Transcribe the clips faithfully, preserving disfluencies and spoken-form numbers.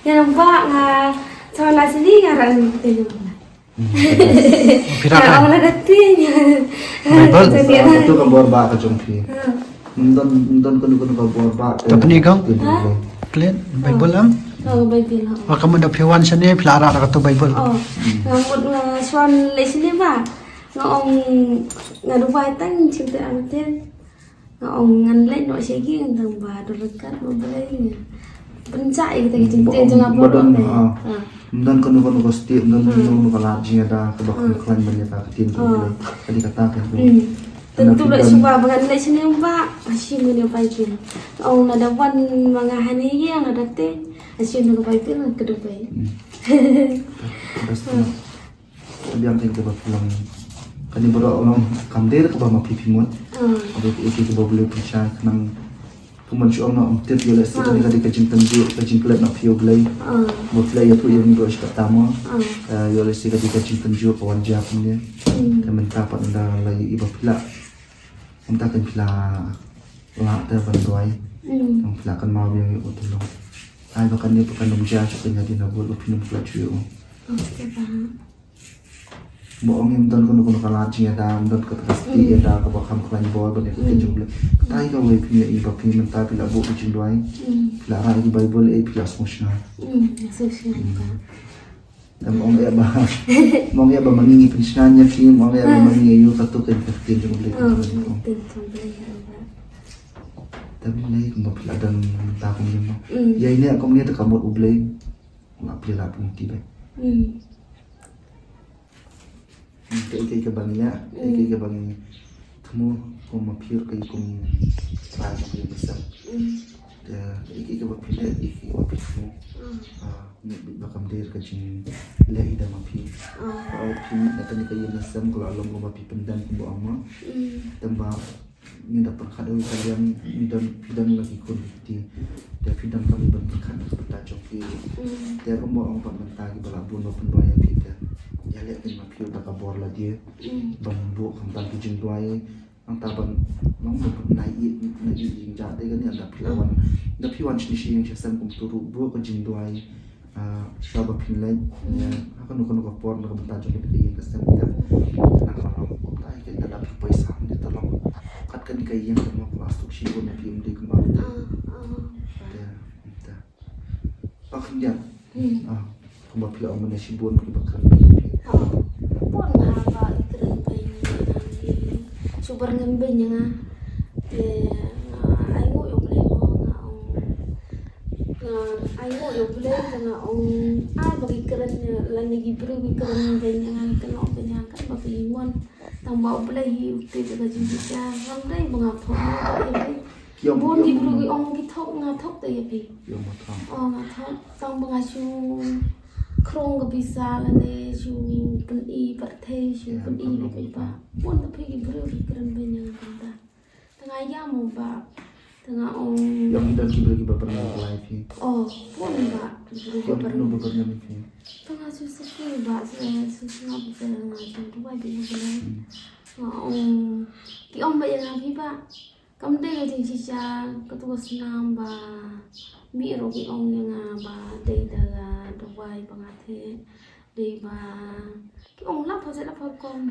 Nampak nga, so na sini nga ran tengok. Phi rak ong lada tieng. Bible. Sa katu ka bor ba ka jong phi. Ndon, ndon kanu kanu ka bor ba. Tapi ni kong. Klet Bible am. Oh, Bible. Wa ka mut da phi wan shane phi la rak da katu Bible. Oh. Nga mut nga swan lei shane ba. Nga ong nga Dubai tang chim te am te. Nga ong ngan leit noh sha ki, tang ba dor kat ba balei nga pynjah ïa kita ki jingtien jong nga ba don. Ym don kano kano ka stieh, ym don kano kano ka lad jingïada kaba kham khlaiñ ban ïa ka ktien jong U Blei. Ka dei kata ka. Tentu leit shuwa ba ngan leit shane ba ha shi mane Bible. Nga ong lada wan ma nga hangne ïa nga da te ha shi mane Bible nga kdew. Biang kein kaba phi long. Kane baroh long kam dei kaba ma phi phi mut. Haba phi ïohi kaba U Blei u pynshai khnang. Kumban shu ong na ong tip ïa lehse kane ka dei ka jingtynjuh ka jingklet na phi ïa U Blei. Ba phi la ïathuh ïa une baroh shi katta mo. Ïa lehse ka dei ka jingtynjuh ka wan jia kumne. Te mynta pat ynda la ïohi ba phi la. Mynta kan phi la lah te ban duwai. Kan phi la kynmaw ïa u te long. Ai ba kane ba kan ym jia shuh kan ïa dei na bud ba phi nym pynlait shuh ïa u. Ba ong ym don kano kano ka lad jingïada, ym don kata ka stieh ïada kaba kham khlaiñ bor ban ïa ka ktien jong U Blei. Katai kawei phi ïohi ba phi mynta phi la buh ka jingduwai. Phi la rah ïa ki Bible, eh, phi la sngewsynei. Te ym ong eh ba, ym ong eh ba ma ngi ngi pynshngaiñ ïa phi, ym ong eh ba ma ngi ïa u, kato ka ktien jong U Blei. Te ym lei kumba phi la don mynta kumne mo. Ïa ine kumne te ka mut U Blei. Nga phi la pynti ba. Kaei kaei kaba ngi ïa, kaei kaei kaba ngi thmu kum ma phi ruh kaei kum trai jong ka ïing ka sem. Te kaei kaei kaba phi leh, kaei kaei kaba phi thmu. Ah, ngi bit ba kam dei ka jingleh ïa da ma phi. Ah, phi na kane ka ïing ka sem ka la long kaba phi pyndem kumba ong ma. Te ba Ngi da pyrkhat ïa ka liang, ngi don, phi don la ki khun ki kti. Te phi don ka ban pyrkhat na ka bynta jong ki. Te kumba ong pat mynta kiba la bun ba pynduwai ïa phi te. Ïaleh kin ma phi da ka bor lade. Ban buh khamtam ki jingduwai. Nangta ban long ban nai ïa, nai ïa jingjia te kane da phi la wan. Da phi wan shane sha ïing sha sem kumta ruh buh ka jingduwai. Ah, shuwa ba phin leit, ïa, ha kano kano ka por na ka bynta jong kane ka ïing ka sem te. Nang la long kumta ïa ka ïa la phi poi sam te long. Kat kane ka ïing ka long plastik shibun na phi ym dei kumba te. Te, te. Ba khyndiat. Ah, kumba phi la ong mynne shibun kiba kren. Bun ha ba i kren ba i shu bar ngam beiñ ïa nga. Te, ah, ai nguh ïa U Blei mo nga ong. Nga ai nguh ïa U Blei te nga ong ai ba ki kren ïa lane ki briew ki kren beiñ ïa nga, ki kynnoh beiñ ïa nga, kat ba ki mon. Tang ba U Blei hi u tip ïa ka jingshisha. Ngam dei ba nga thok, nga thok ïa phi. Bun ki briew ki ong ki thok, nga thok te ïa phi. Oh, nga thok. Tang ba nga shu khrong ka pisa lane shu pyni pyrthei, shu pyni ïa phi ba bun te phi ki briew ki kren beiñ ïa nga kumta. Te nga ïam mo bah. Te nga ong. Ïam ki don ki briew kiba pynlong pynlai phi. Oh, bun bah. Ki briew kiba pynlong pynlai phi. Te nga shu saki bah, shu sngap te nga shu duwai ïa ki briew. Nga ong. Ki ong bah ïa nga phi bah. Kam dei ka jingshisha, katu ka snam ba. Mih ruh ki ong ïa nga ba dei da ka duwai ba nga theh. Dei ba ki ong lap ha se lap ha kong.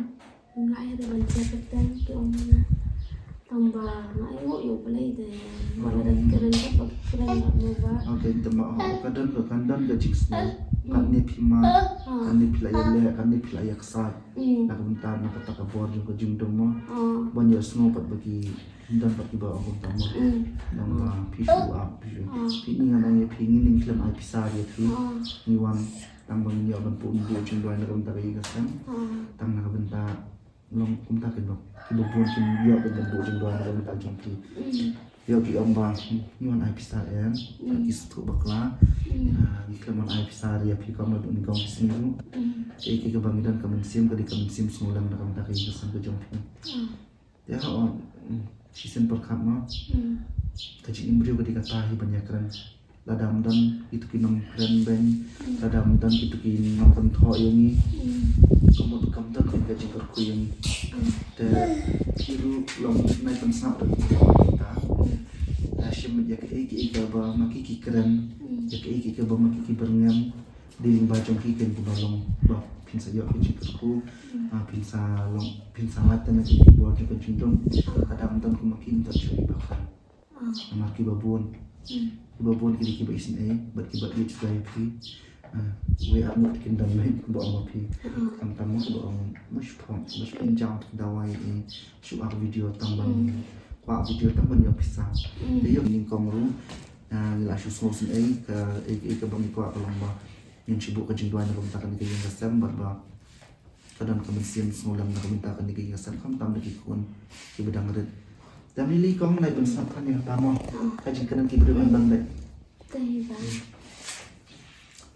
Ym lah ïa dei ban check kyrteng ki ong ïa nga. Tang ba nga ai nguh ïa U Blei te. Ba la dang kren ka ba kren ka mo ba. Okay, te ma ka don ka kan don ka jingsngew. Kan ne phi ma, kan ne phi la ïa leh, kan ne phi la ïa ksai. Na ka bynta na kata ka bor jong ka jingdum mo. Ban ïa sngew pat ba ki Ym don pat kiba ong kumta mo. Nang ba phi shu ap phi shu. Phi, ngi ngan ong ïa phi, ngi ning khlem ai pisa ïa phi. Ngi wan tang ba ngin ïoh ban pynbuh jingduwai na ka bynta ka ïing ka sem. Tang na ka bynta long kumta kiba, kiba bun kin ïoh ban pynbuh jingduwai na ka bynta jong phi. Ïoh ki ong ba ngi wan ai pisa em, ki sngewthuh bakla. Ngi khlem wan ai pisa ïa phi kumba ngi ong ki sngi ruh. Ïa ki kaba ngi don ka mynsiem ka dei ka mynsiem sngewlem na ka bynta ka ïing ka sem ka jong phi. Te ha, oh, shisien pyrkhat mo. Ka jingim briew ka dei kata hi ban ïakren. Lada ym don kito ki nongkren beiñ, lada ym don kito ki nongkynthoh ïa ngi. Ka mut kam don ka jingkyrkhu ïa ngi. Te ki ruh long nai pynsngap da ki nongkren ta. Te shim ïa kaei kaei kaba ma ki ki kren. Ïa kaei kaei kaba ma ki ki byrngem, dei lyngba jong ki keiñ kiba long ba phin sa ïoh ka jingkyrkhu. Ah, phin sa long, phin sa lait na ki ki bor jong ka jingdum. Lada ym don kum ma ki, ym don shuh kiba kren. Namar kiba bun, kiba bun ki dei kiba isynei bad kiba ïeit shuwa ïa phi. Ah, we are not kingdom, like ba ong ma phi. Khamtam mo ba ong, mo shu pynjah dawai, eh, shu ar video tang ban, kwah video tang ban ïoh pisa. Te ïoh nyngkong ruh, ah, ngi la shu sngewsynei, kaei kaei kaba ngi kwah ka long ba ngin shu buh ka jingduwai na ka bynta kane ka ïing ka sem bad ba ka don ka mynsiem sngewlem na ka bynta kane ka ïing ka sem, khamtam na ki khun kiba dang rit. Te mynta kong, nai pynsngap kane ka tama ka jingkren ki briew ban ban leh. Te hi ba.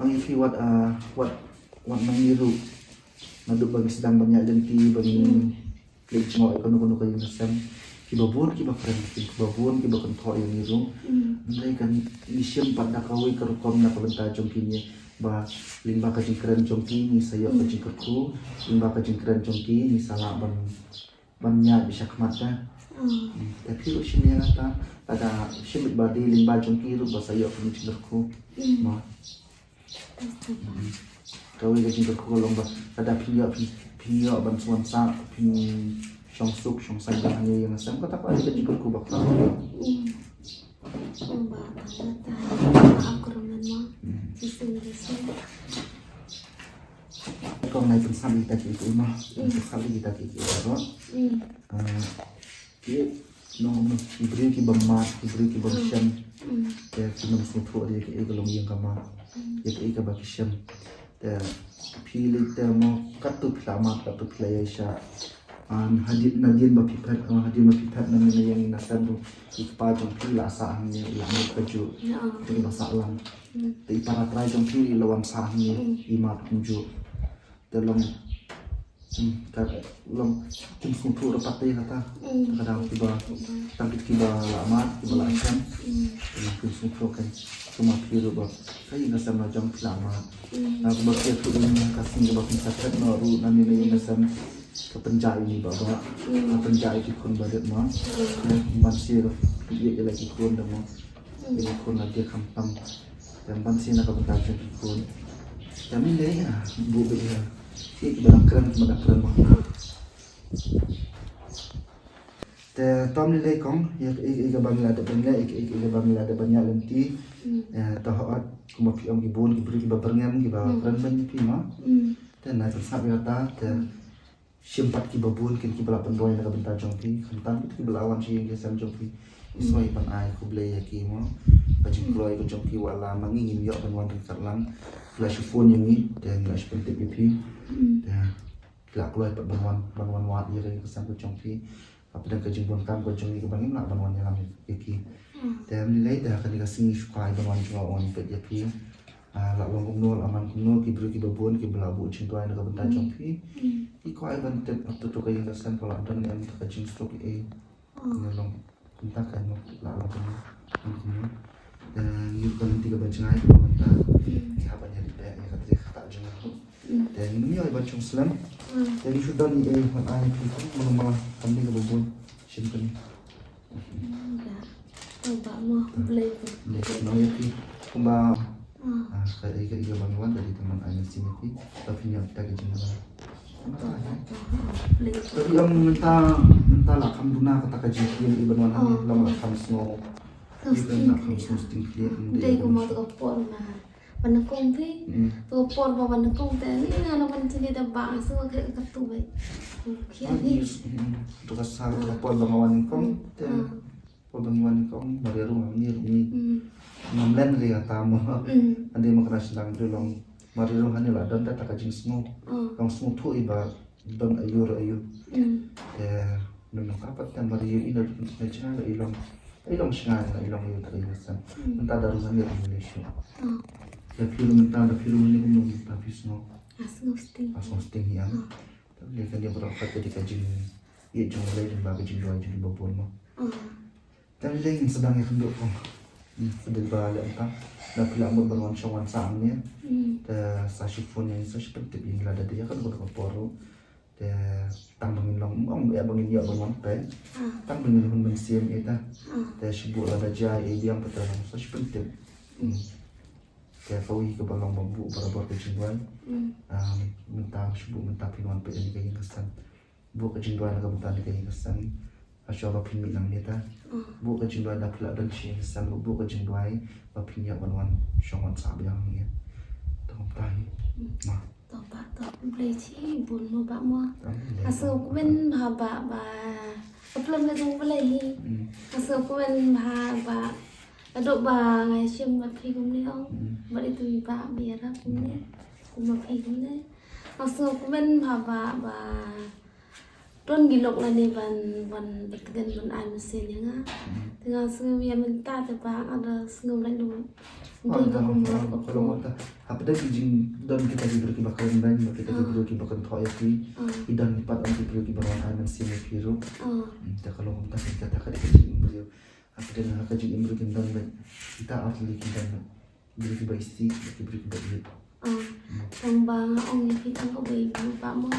Ong ïa phi, wat, ah, wat, wat nang ïa ruh naduh ba ngi sdang ban ïaid lynti, ba ngi leit jngoh ïa kano kano ka ïing ka sem, kiba bun kiba kren, kiba bun kiba kynthoh ïa ngi ruh. Hynrei kan ngi shim pat da kawei ka rukom na ka bynta jong kine, ba lyngba ka jingkren jong ki ngi sa ïoh ka jingkyrkhu, lyngba ka jingkren jong ki ngi sa lah ban, ban ïaid shakhmat, da. Te phi ruh shim ïa kata, lada shim beit ba dei lyngba jong ki ruh ba sa ïoh ka jingkyrkhu. Mo. Kawei ka jingkyrkhu ka long ba lada phin ïoh, phin, phin ïoh ban sngewsih, phin shong suk shong saiñ hangne ïa nga sem, kata ka dei ka jingkyrkhu ba khraw. Kong, nai pynsngap ïa kita kiei kiei mo. Nai pynsngap ïa kita kiei kiei baroh. Ah, ki, nong, nong, ki briew kiba mad, ki briew kiba shem. Te kim sngewthuh ïa kaei ka long ïing ka mad, ïa kaei kaba ki shem. Te phi leit te mo, katto phi la mad, katto phi la ïaishah. Ah, hadien, nadien ba phi phet, ah, hadien ba phi phet na mine na ïing na sem ruh, i kpa jong phi la sah hangne, i la mut kajuh. Te kiba sah lang. Te i para trai jong phi i la wan sah hangne, i mad kumjuh. Te long, hmm, ka long, kim sngewthuh ruh pat te kata. Te ka dang kiba, tang kit kiba la mad, kiba la shem. Te long kim sngewthuh kan. Kumba phi ruh ba ka ïing ka sem la jong phi la mad. Na kumba phi ruh, ïa ka sngi kaba phin sa phet noh ruh na mine na ïing na sem, ka pynjah ïa ngi ba ba, ka pynjah ïa ki khun barit mo. Te ban sir ïa, ïa la ki khun da mo. Ïa ki khun la dei khamtam. Te ban sir na ka bynta jong ki khun. Te mynne, ah, buh beit ïa ki, kiba dang kren, kiba dang kren mo. Te to mynne kong, ïa, ïa, ïa kaba ngi la dep ban leh, ïa, ïa, ïa kaba ngi la dep ban ïaid lynti. Eh, to hooid, kumba phi ong, ki bun ki briew kiba byrngem kiba kren ban ïa phi mo. Te nai pynsngap ïa kata, te shim pat kiba bun, kin kiba la pynduwai na ka bynta jong phi, khamtam kit kiba la wan sha ïing sha sem jong phi. Ngi sngewbha ban ai khublei ïa ki mo. Ka jingkloi ka jong ki, wat la ma ngi ngim ïoh ban wan ryngkat lang, ki la shu phone ïa ngi, te ngi la shu pyntip ïa phi. Te ki la kloi pat ban wan, ban wan wad ïa ka ïing ka sem ka jong phi. Hapdeng ka jingdonkam ka jong ngi kaba ngim lah ban wan ïalam ïa ki. Te mynlei te ha kane ka sngi shu kwah ban wan jngoh, wan peit ïa phi. Ah, lah long kumno, lah man kumno, ki briew kiba bun kiba la buh jingduwai na ka bynta jong phi. Ki kwah ban tip hato ka ïing ka sem ka lah don ne em, ka jingsuk ei. Ngi long kumta, kan long, lah long kumno, long kumno. Te ngi ruh ka lynti kaba jngai kaba mynta, ngi hap ban ïa leit beh ïa ka trei kata jong ngi. Te ngin ym ïoh ban shong slem. Te ngi shu don ei ei ban ai phi, kumno ma kam dei kaba bun. Shim kane. Kumba, ah, ka, ka, ka ban wan da dei tang ban ai mynsiem ïa phi. Ba phin ïoh da ka jingwan. Ka ïoh mynta, mynta la kham duna kata ka jingkylli, i ban wan hangne long la kham sngew. I ban la kham sngew sting khlieh. Dei kumba ka por na Ba nyngkong phi. Mm. To por ba, ba nyngkong te ni nga la ban chini da ba, so ka, ka tu bai. Ki ani. To ka sa ka por ba nga wan nyngkong te. Por ba ngi wan nyngkong, Maria rung ni rung ni. Ngam len ri ata mo. Ande ma kra sdang ri long. Maria rung hani la don da ta ka jingsngew. Long sngewthuh i ba don ayu ra ayu. Te nang ka pat te Maria i na dun sne chna la i long. I long shngain la i long ïa ka ïing ka sem. Mynta da ruh ngan ïa ka ïing shuh. Ïa phi ruh mynta da phi ruh mynta kumno mynta phi sngew. A sngew sting. A sngew sting ïa. Te lei ka ïa baroh ka te dei ka jingïeit jong U Blei, dei ba ka jingduwai jong ki babun mo. Te lei ngin sdang ïa khyndiat kong. Te dei ba leh mynta da phi la mut ban wan shong wan sah hangne. Te sa shu phone ïa ngi, sa shu pyntip ïa ngi lada dei ïa kano kano ka por ruh. Te tang ba ngin long, ym ong ïa ba ngin ïoh ban wan peit. Tang ba ngin hun mynsiem ïa ta. Te shu buh lada jia ei biang pat te long, sa shu pyntip. Ïa kawei kaba long ba buh barabor ka jingduwai. Mynta shu buh mynta phin wan peit ïa kane ka ïing ka sem. Buh ka jingduwai na ka bynta kane ka ïing ka sem. Hashwa ba phin mih nangne te. Buh ka jingduwai da phi la don shi ïing ka sem, buh ka jingduwai ba phin ïoh ban wan shong wan sah biang nangne. To kumta hi. Ma. To bah, to Blei shibun mo bah mo. Nga sngewkmen bha bah ba ka pynlong ka jong U Blei hi. Nga sngewkmen bha bah. Naduh ba nga ïashim bad phi kumne ong. Bad ito i bah ba ïarap kumne. Kum ma phi kumne. Nga sngewkmen bha bah ba don ki lok lane ban, ban btgen ban ai mynsiem ïa nga. Te nga sngew ïa mynta te bah nga da sngew lait lum. Dei ka kumno ka kumno. Hapdeng ki jingdon kita ki briew kiba kren beiñ, kita ki briew kiba kynthoh ïa phi. Ki don ki pat ong ki briew kiba wan ai mynsiem ïa phi ruh. Te ka long kumta, kata ka dei ka jingim briew. Hapdeng ha ka jingim briew kim don beiñ. Kita ar tylli kim don beiñ. Briew kiba isih, ki briew kiba ïeit. Tang ba nga ong ïa phi tang kawei mo bah mo.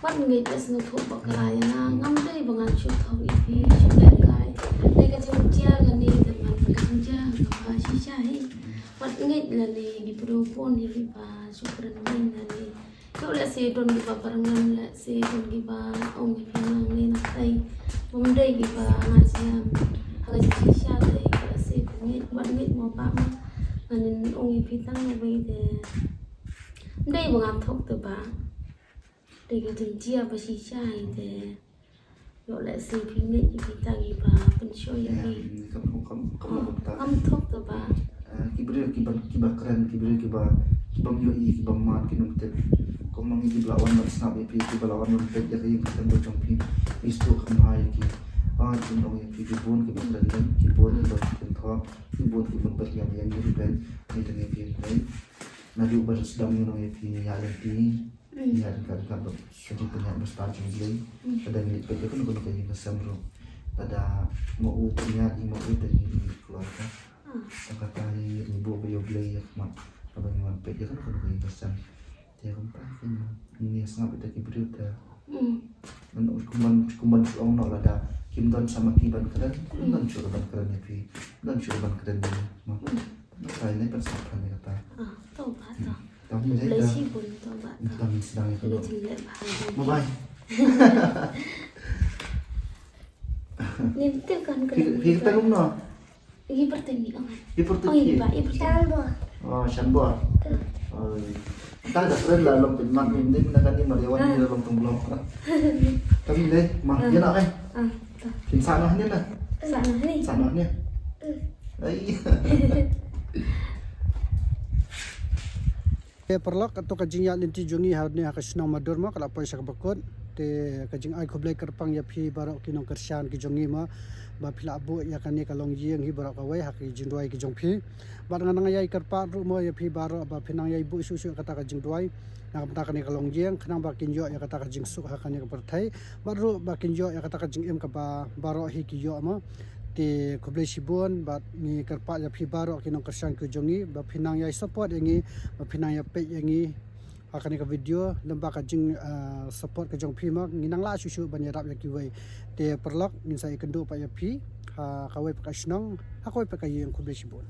Wat ngeit, lehse sngewthuh ba ka rai ïa nga, ngam dei ba ngan shu thok ïa phi shu leh kai. Dei ka jingjia kane, te man ka jingjia kaba shisha hi. Wat ngeit lane ki briew bun hi ba shu kren beiñ lane. Ïoh lehse don kiba byrngem, lehse don kiba ong ïa phi nangne nangtai. Bym dei kiba nga sngewthuh. Ha ka jingshisha te ïoh lehse phi ngeit, wat ngeit mo bah mo. Ngan ong ïa phi tang kawei te. Ym dei ba ngan thok te bah. Dei ka jingjia ba shisha hi te. Ïoh lehse phi ngeit ïa kita kiba pynshoi ïa phi. Kam, kam, kam, kam, kam. Ngam thok te bah. Ki briew kiba, kiba kren, ki briew kiba, kibym ïohi, kibym mad, ki nym tip. Kum ma ngi kiba la wan ban sngap ïa phi, kiba la wan ban peit ïa ka ïing ka sem ka jong phi. Ngi sngewthuh kham bha ïa ki. Ki ong ïa phi, ki bun kiba kren beiñ, ki bun kiba kynthoh, ki bun kiba peit ïa ngi ruh beiñ. Ngi tang ïa phi beiñ. Naduh ba sdang ngi ong ïa phi ïa lynti. Ïa ryngkat ryngkat bad ka jingpynïaid ba stad jong U Blei. Lada ngi leit peit ïa kano kano ka ïing ka sem ruh, lada ma u pynïaid ïa ma u te ngi leit kloi ka. Tang kata hi ngi buh ba ïa U Blei ïa khmat. Lada ngi wan peit ïa kano kano ka ïing ka sem. Te kumta hi ngi sngap ïa ki briew te. Ngan ong kumban, kumban shu ong noh, lada kim don sa ma ki ban kren, kim don shuh ban kren ïa phi. Kim don shuh ban kren ïa phi. Ma. Nang kai ne ban sngap phan ïa kata. To bah to. Tang Blei shibun to bah to. Tang sdang ïa ka lok. Bye bye. Nim tip kan kan. Phi, phi kata kumno? Ïa pyrthei ni ong. Ïa pyrthei. Oh, ïa ba, ïa pyrthei. Shanbor. Oh, Shanbor. Oi. Tang da kren la long pynmat ni, ni na kan ni Mariawan ni la long tong blok. Tang dei, ma, ïa na ai. Phin sah noh ni na. Sah noh ni. Sah noh ni. Ai. Te paralok, kato ka jingïaid lynti jong ngi ha ne ha ka shnong Madur mo, ka la poi sha kaba kut. Te ka jingai khublei kyrpang ïa phi baroh ki nongkyrshan ki jong ngi mo, ba phi la buh ïa kane ka longïing hi baroh kawei ha ki jingduwai ki jong phi. Bad nga nang ïai kyrpad ruh mo ïa phi baroh ba phin nang ïai buh shuh shuh kata ka jingduwai na ka bynta kane ka longïing, khnang ba kin ïoh ïa kata ka jingsuk ha kane ka pyrthei. Bad ruh ba kin ïoh ïa kata ka jingim kaba baroh hi ki ïoh mo. Te khublei shibun bad ngi kyrpad ïa phi baroh ki nongkyrshan ki jong ngi ba phin nang ïai support ïa ngi, ba phin nang ïa peit ïa ngi ha kane ka video, lem bad ka jing, ah, support ka jong phi mo, ngi nang lah shuh shuh ban ïarap ïa kiwei. Te paralok, ngin sa ïakynduh pat ïa phi ha kawei pat ka shnong, ha kawei pat ka ïing, khublei shibun.